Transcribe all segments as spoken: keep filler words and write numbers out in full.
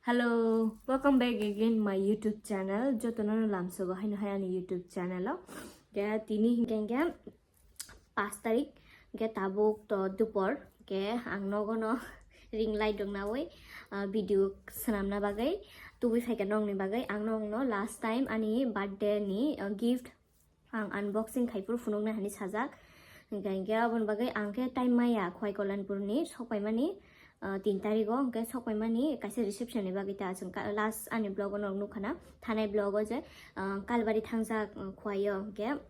Hello, welcome back again my YouTube channel. Jotono no lamsogo haino hai ani YouTube channel o. Ke tini hinkhe hinkhe paanch tarik, ke tabuk to dupor, ke ang nogo no ring light rok nawi, ah, video swnamna bagwi tubui phaikha nokni bagwi. Ang nokno last time ani birthday ni, ah, gift ang unboxing khai phuru phunuknai hinwi sajak. Hinkhe, hinkhe aboni bagwi ang khe time maya Khowai Kalyanpur ni sokpaimani, ah, tin tarigo, hinkhe sokpaimani kaisa reception ni bagwi ta chwng ka-, last ani vlog o norok nukha na, thanai vlog o je, ah, Kalbari thangjak, ah, Khowai o, hinkhe,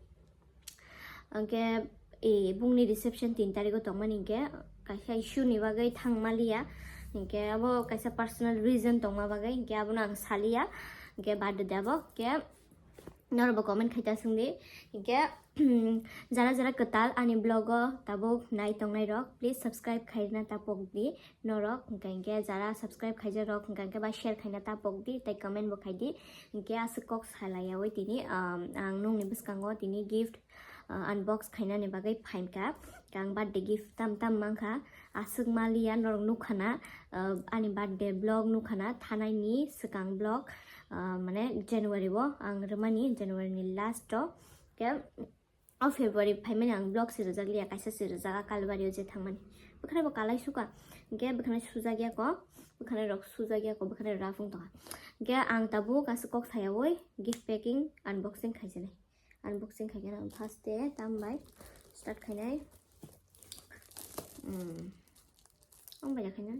hinkhe, e, bungni reception tin tarigo tongmani hinkhe kaisa issue ni bagwi thangmaliya, hinkhe abo kaisa personal reason tongma bagwi, hinkhe abono ang saliya, hinkhe bad de abo, hinkhe norokbo comment khai ta swngdi. Hinkhe, jara jara kwtal ani vlog o tabuk nai tongnai rok, please subscribe khaina tapok di norok. Hinkhe, hinkhe jara subscribe khaijak rok, hinkhe, hinkhe ba share khaina tapok di, tei comment bo khai di. Hinkhe aswk kok salaiyawi tini, um, ang nokni bwskango tini gift, uh, unbox khainani bagwi phaikha. Ang birthday gift tam tam mankha. Aswk maliya norok nukha na, uh, ani birthday vlog nukha na, thanai ni swkang vlog, uh, mane January o ang rwmani, January ni last o, ke o February phaimani ang vlog se rwjak liya, kaisa se rwjak a Kalbari o je thangmani. Bwkhwnai bo kalai suka, hinkhe bwkhwnai sujak ya ko, bwkhwnai rok sujak ya ko, bwkhwnai rok afung tongkha. Hinkhe ang tabuk aswk kok sayawi gift packing unboxing khaijani. Unboxing khaikhe ang first de tam bai start khainai. Hmm. Ang bai khaina.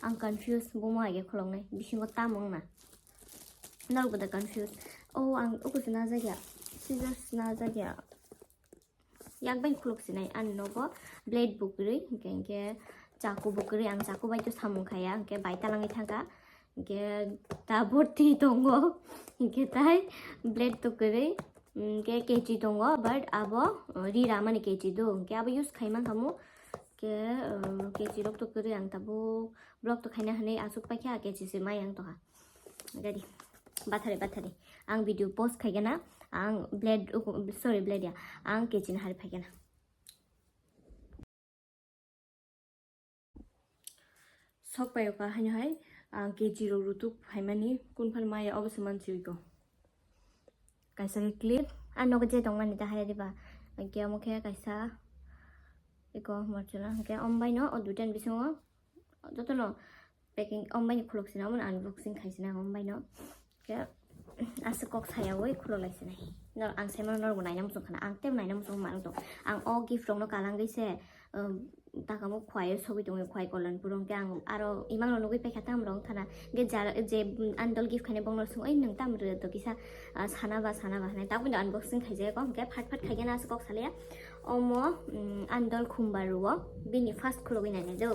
Ang confuse, bo mo age khuloknai. Bisingo tam wngna. Norok bo da confuse. Oh, ang uku se najak ya. Scissors najak ya. Yak bai khulok sinai. Ani nogo blade bo kwrwi. Hinkhe, hinkhe chaku bo kwrwi. Ang chaku bai to samung khaya. Hinkhe bai talangwi thangkha. Hinkhe tabor twi tongo. Hinkhe tai blade to kwrwi. Hinkhe kechi tongo, but abo, uh, ri ramani kechi do. Hinkhe abo use khai mankha mo. Hinkhe, uh, kechi rok to kwrwi ang tabuk vlog to khaina hinwi aswk paikha, kechi se mai ang tongkha. Gari. Bathari, bathari. Ang video post khaigana. Ang blade, sorry, blade ya. Ang kechi ni hari phaigana. Sok paio ka haino hai, ang kechi rok rutuk phaimani kun phano maya obo se mansi oi ko. Kaisa khe clip, ah, nogo je tongmani ta hai riba. Hinkhe omo khe kaisa eko morchuna, hinkhe om bai no o duitan bisingo jotono packing om bai ni khulok sina, omo unboxing khai sina om bai no. Khe aswk kok sayawi khulok lai sinai. Nor-, ang saimano norokbo naina muchung khana, ang teibo naina muchung manuk tong. Ang o gift rokno kalangwi se, um, takamo Khowai o sogwi tongwi, Khowai Kalyanpur o, hwnkhe ang aro imang rok nugwi paikha, tamo rok wngkha na. Hwnkhe jar-, je, um, ani dol gift khainai bokno swng, "Oi, nwng tamo rw to kisa, ah, sana ba, sana ba," hwnwi. Tabukni unboxing khaijak o, hwnkhe phat phat khaikhe no aswk kok salaya. Omo, um, ani dol Khumbar rw o, bini first khulogwi nainai do.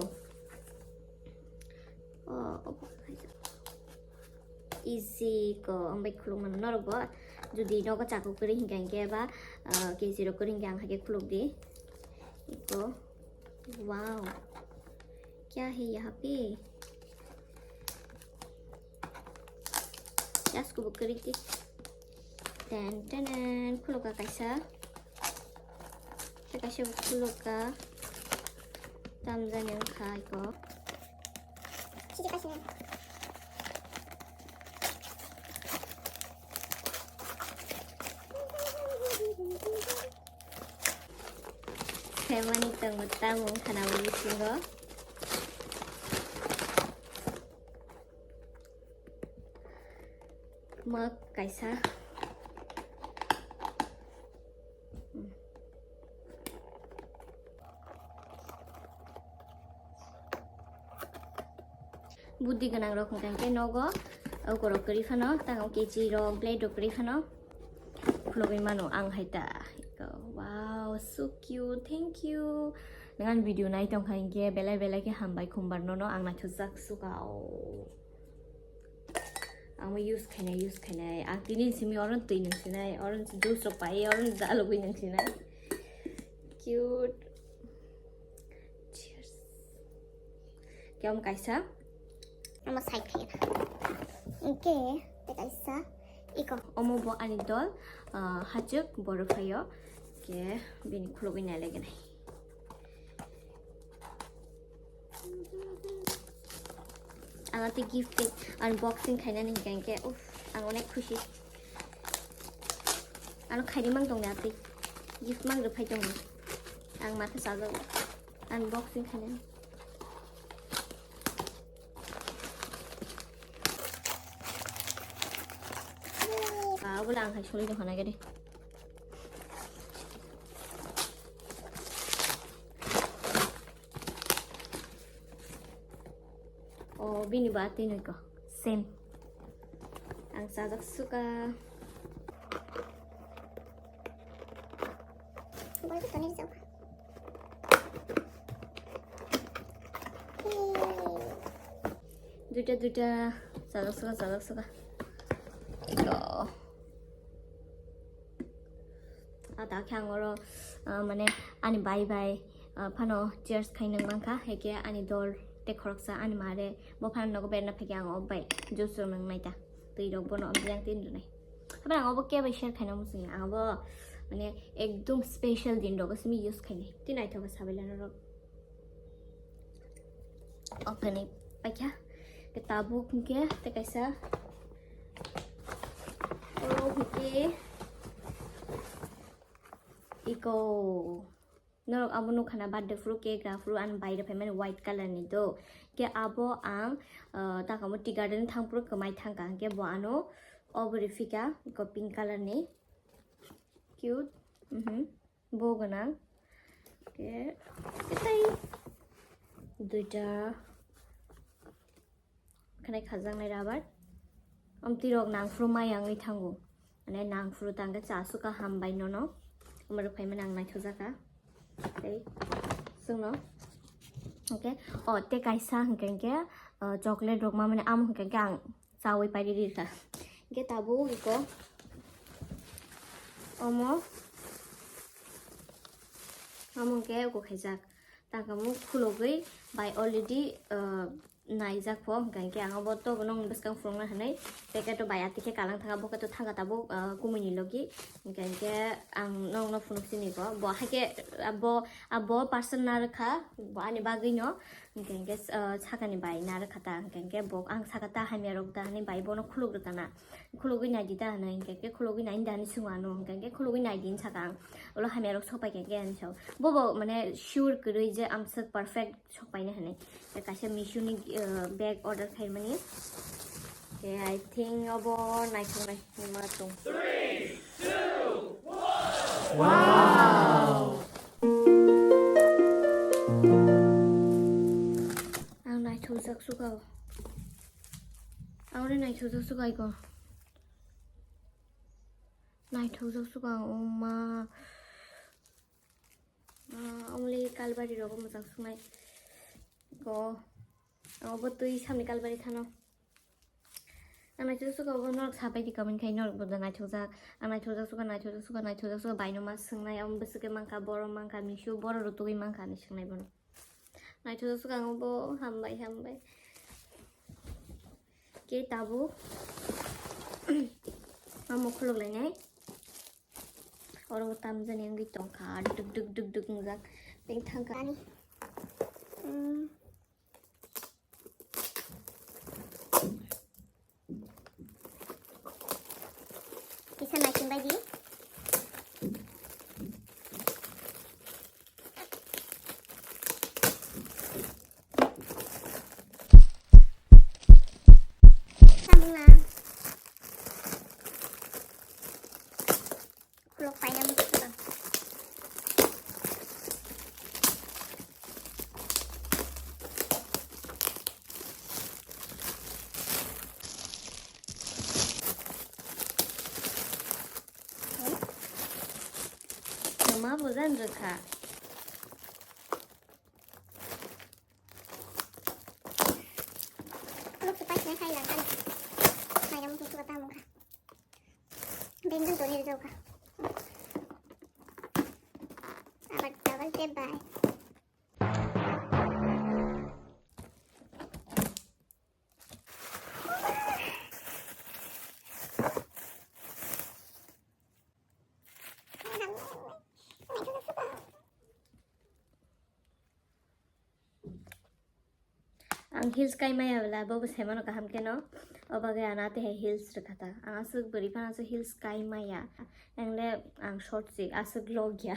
O, obo khaijak. Easy ko, ang bai khuluk mano norok bo. Jodi nogo chaku kwrwi hinkha hinkhe ba, ah, kechi rok kwrwi hinkhe ang haikhe khuluk di. Iko. Wow. Kya hai yahan pe? Yasko bo kwrwi di. Ten, ten, ten. Khuluk ka kaisa. Tei kaisa bo khuluk ka. Tamjani wngkha iko. Khemani tongo tamo wngkha na bo bisingo. Mug kaisa. Budi gwnang rok hwnkha khe nogo, ukorok kwrwi phano, tamo kechi rok, blade rok kwrwi phano khulogwi mano ang hai ta. Wow, so cute, thank you. Nang ani video nai tongkha hinkhe belai belai khe hambai Khumbar nono ang naithokjak suka o. Ang bo use khainai, use khainai. Ang tini simi oro twi nang sinai, oro juice rok pai, oro jalogwi nang sinai. Cute. Cheers. Khe omo kaisa. Omo side khaina. Hinkhe tei kaisa iko. Omo bo ani dol, ah, hachwk borok phaio. Khe bini khulugwi nai laiganai. Ang tei gift tei unboxing khainani hwnkha hwnkhe, uff, ang onek khusi. Ano khaini mang tongni atwi. Gift mang rwphai tongo. Ang ma khe chajago. Unboxing khainani. Ah, obo le ang hai sului tongkha naikhe de. Oh, bini bo atwi nui ko. Same. Ang chajak suka. Bol ko tonir jok. Duita, duita. Chajak suka, chajak suka. Iko. Ah, ta khe ang oro, ah, mane ani bai bai, ah, phano cheers khainang mankha, haikhe ani dol tei khoroksa ani mare bo phano nogo berna phaikhe ang o bai juice rok nang naita, twi rok bono amjiyang tini rwnai. Habai ang obo kebo share khaina muchungya, ang obo mane ekdom special din rogo simi use khainai, tei naithok khe sabailano rok. Okni paikha. Ke tabuk hwnkhe tei kaisa. Oro hwnkhe iko. Norok abo nukha na birthday phuru cake ra phuru ani bai rwphaimani white color ni do. Ke abo ang, uh, takamo tea garden thang phuru kwmai thangkha hwnkhe bo ano obo rwphika iko pink color ni. Cute. Mhm. Bo gwnang. Ke, tei duita khanai khajaknai rubber. Amtwi rok nangphuru mai wngwi thango. Mane nangphuru tangkhe cha suka hambai nono. Omo rwphaimani ang naithokjakha. Tei chwngno. Okay. O, tei kaisa hwnkhe hwnkhe, uh, chocolate rok mamani amo hwnkhe hwnkhe ang chawi paidi rikha. Hwnkhe tabuk iko omo, omo hwnkhe oko khaijak. Tangkamo khulogwi bai already, uh, naijak pho, hwnkha hwnkhe ang obo tobo nung bwskang phunukna hwnwi packet o bai atwi khe kalang thangkha, bo khe to thangkha tabuk, uh, kumui ni logi. Hwnkha hwnkhe ang nokno phunuk sini bo, bo haikhe abo, abo person narwkha, bo ani bagwi no. Hwnkhe hwnkhe, ah, sakani bai narwkha ta, hwnkhe hwnkhe bo ang saka ta hamya rok da hwnwi bai bono khuluk rwkha na. Khulugwi nai di ta hwnwi hwnkhe hwnkhe khulugwi nai da hwnwi swngo ano, hwnkhe hwnkhe khulugwi nai di hwnwi saka ang. Ulo hamya rok sok pai khe hwnkhe hwnwi sao. Bobo mane sure kwrwi je amswk perfect sok paina hwnwi. Tei kaisa Meesho ni, ah, bag order khaimani. Tei I think obo naithoknai ma tong. Wow! Ang naithokjak suka o. Ang ori naithokjak suka iko. Naithokjak suka o ma. Ah, only kalbari rogo mwchang sungnai. Iko. Ang obo twi samni kalbari thano. Ang naithok suka bo norok sapai di comment khai norok bo da naithok jak. Ang naithok jak suka, naithok jak suka, naithok jak suka, bai no ma swngnai, amo bwswk khe mankha, boro mankha, Meesho boro rutugwi mankha hinwi swngnai bono. Naithok jak suka ang bo hambai, hambai. Ke tabuk. Amo khuluk lainai. Oro tamjani wngwi tongkha, duk duk duk duk wngjak. Tei thangkha. Ani. Hmm. Kisa naising bai di. Samung na. Khulok paina muchung. Mama bo jan rwkha. Khulok se paisna khai lang kan. Maina muchung suka ta mungkha. Bengkang toni rijau kha. Abar tabal te bai. Heels kai maya bela bo bo semano kaham keno. O bagwi ano tei hai heels rwkha ta. Ang aswk bwrwi phano aswk heels kai maya. Ang le ang short si aswk log ya.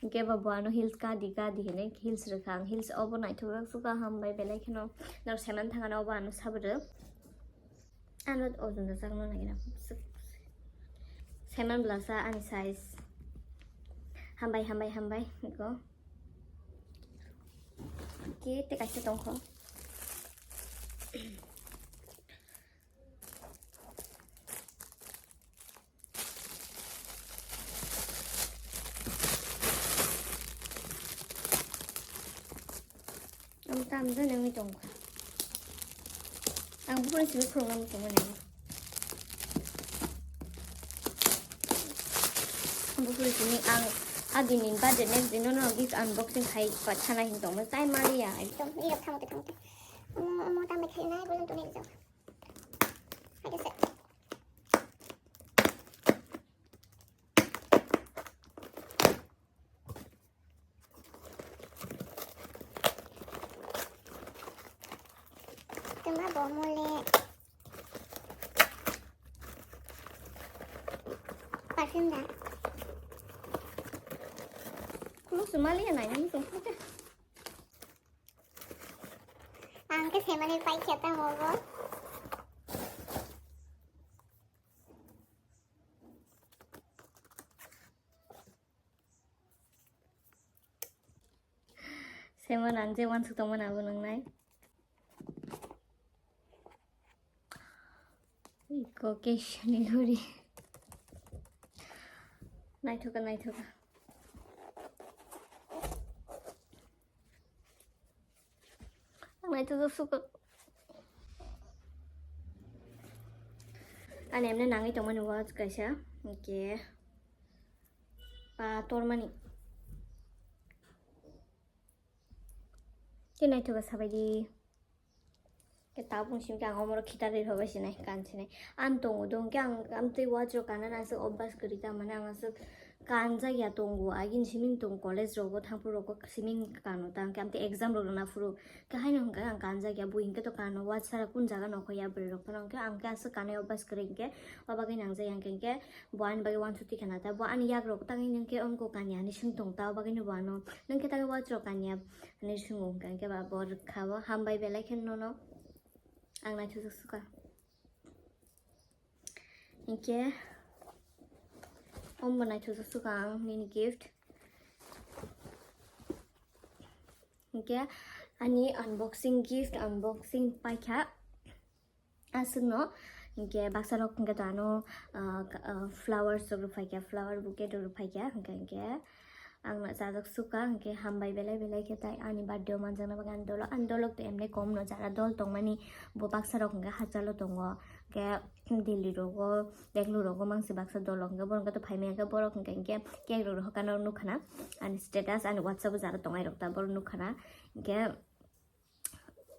Hwnkhe ba bo ano heels ka di ka di hinwi heels rwkha. Ang heels obo naithok jak suka hambai belai kheno. Norok saiman thangano obo ano sabwrwk. Ano ojon rwjakno nangina. Saiman blasa ani size. Hambai hambai hambai. Iko. Ke te kaisa tongkho. Ang tam da nang tong. Ang bukan sini program tong nang. Ang bukan sini ang adi nin ba the next din no gift unboxing khai pa chana hin tong. Time mali ya. Tong, iya, tamo te, tamo te. Mo, mo tam khai na, gulang to ne jok. Hai se. Tuma bo mole. Perfume da. Mo sumali ya nai, mo sumali. Ang ke semani pai kheta mo bo. Semon ang je wansuk tongmani abo nwngnai. Iko kesani guri. Naithoka, naithoka. Ang naithoka suka. Ani emne nangwi tongmani watch kaisa. Hwnkhe. Pa tormani. Khe naithoka sabaidi. Khe tabuk simi khe ang omoro khitar ri rwbai sinai, kan sinai. Ang tongo do, hwnkhe ang amtwi watch rok kanna nang aswk obas kwrwi ta, mane ang aswk kanjak ya tongo. Agini simi tong college rogo, thangphuru rogo simi kano ta, hwnkhe amtwi exam rok rwna phuru. Khe haino hwnkhe ang kanjak ya, bui hwnkhe to kano, watch sara kun jaga nokho ya bwrwi rok phano, hwnkhe ang khe aswk kanai obas kwrwi hwnkhe, o bagwi nangjak ya hwnkhe, hwnkhe bo ani bagwi wansuk tikhe na ta, bo ani yak rok tangwi hwnkhe omko kanya hinwi swng tong ta, o bagwino bo ano, "Nwng khe tangwi watch rok kanya?" hinwi swngo, hwnkhe ba bo rwkha o, "Hambai belai khe nono, ang naithotok suka." Hwnkhe omo naithotok suka ang nini gift. Hwnkhe ani unboxing, gift unboxing paikha aswkno. Hwnkhe baksa rok hwnkhe to ano, ah, ka-, ah, flowers rok rwphaikha, flower bouquet rok rwphaikha, hwnkhe, hwnkhe ang no chajak suka, hwnkhe hambai belai belai khe tai ani birthday o manjakna bagwi ani dolo, ani dolok to emne kom no jara dol tongmani, bo baksa rok hwnkhe hachalo tongo, hwnkhe Delhi rogo, Bangalore rogo mangsi baksa dol rok hwnkhe borok hwnkhe to phaimaya khe borok hwnkhe, hwnkhe cake rok rwkha norok nukha na ani status, ani WhatsApp o jara tongnai rok ta borok nukha na, hwnkhe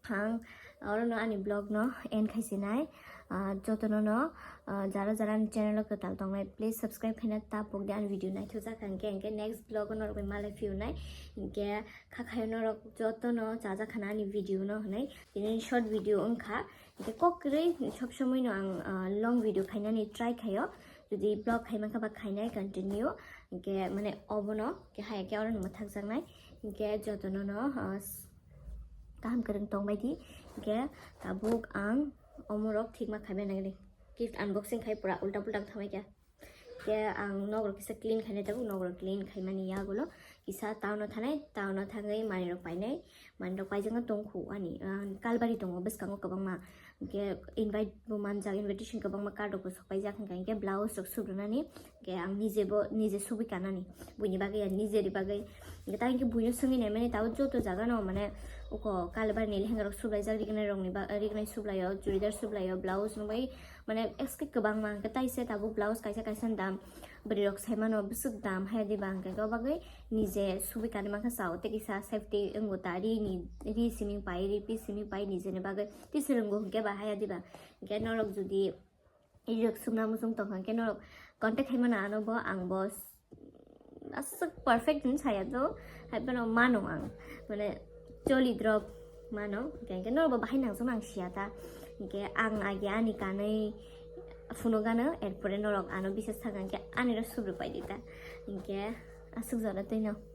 Ang orono ani vlog no end khai sinai. Ah, jotono no, ah, jara jara ani channel o kwtal tongnai, please subscribe khaina ta pokdi ani video naithok jak hwnkhe, hwnkhe next vlog o norok bai malai phiyunai. Hwnkhe kha khayo norok jotono chajak khana ani video no hinwi tini short video wngkha. Hwnkhe kok kwrwi sob somoi no ang, ah, long video khainani try khaio. Jodi vlog khai mankha ba khainai continue. Hwnkhe mane obono khe hai khe orono mwthak jaknai. Hwnkhe jotono no, ah, kaham kwrwng tongbai di. Hwnkhe tabuk ang omorok thikma khaibai nangri. Gift unboxing khai pura ulta pulta wng thamai kha. Hwnkhe ang nokrok kisa clean khainai tabuk, nokrok clean khaimani yagulo kisa town o thanai, town o thangwi manwirok painai, manwirok paijakno tongkhu ani, ah, kalbari tongo bwskango kwbangma. Hwnkhe invite bo manjak, invitation kwbangma card rok bo sok paijak, hwnkhe, hwnkhe blouse rok subrunani, hwnkhe ang nije bo, nije subui kanani, buini bagwi ya, nijeni bagwi. Hwnkhe ta hwnkhe buino swngwi naimani, tabuk joto jaga no mane uko kalbari ni lehenga rok subraijak, rignai rokni ba, rignai sublaio, churidar sublaio, blouse no bai mane eske kwbangma, hwnkhe taise tabuk blouse kaisa kaisa ni dam bwrwi rok saimano bwswk dam haya diba, hwnkhe o bagwi nije subui kanwi mankha, sao tei kisa safety wngo ta, ri ni, ri simi pai, ri pi simi pai, nijeni bagwi. Tei swrwngo hwnkhe ba haya diba. Hwnkhe norok jodi rirok sumna muchung tongkha hwnkhe norok contact khaimano ano bo, ang bo s-, aswk perfect hinwi saya do, haiphano mano ang, mane choli drop Mano, hingke norok bo bahai nangjakma ang siya ta. Hingke ang age ani kanwi phunuk gano, erpore norok ano bisas thang hingke ani ro subri pai di ta. Hingke aswk jora twi no.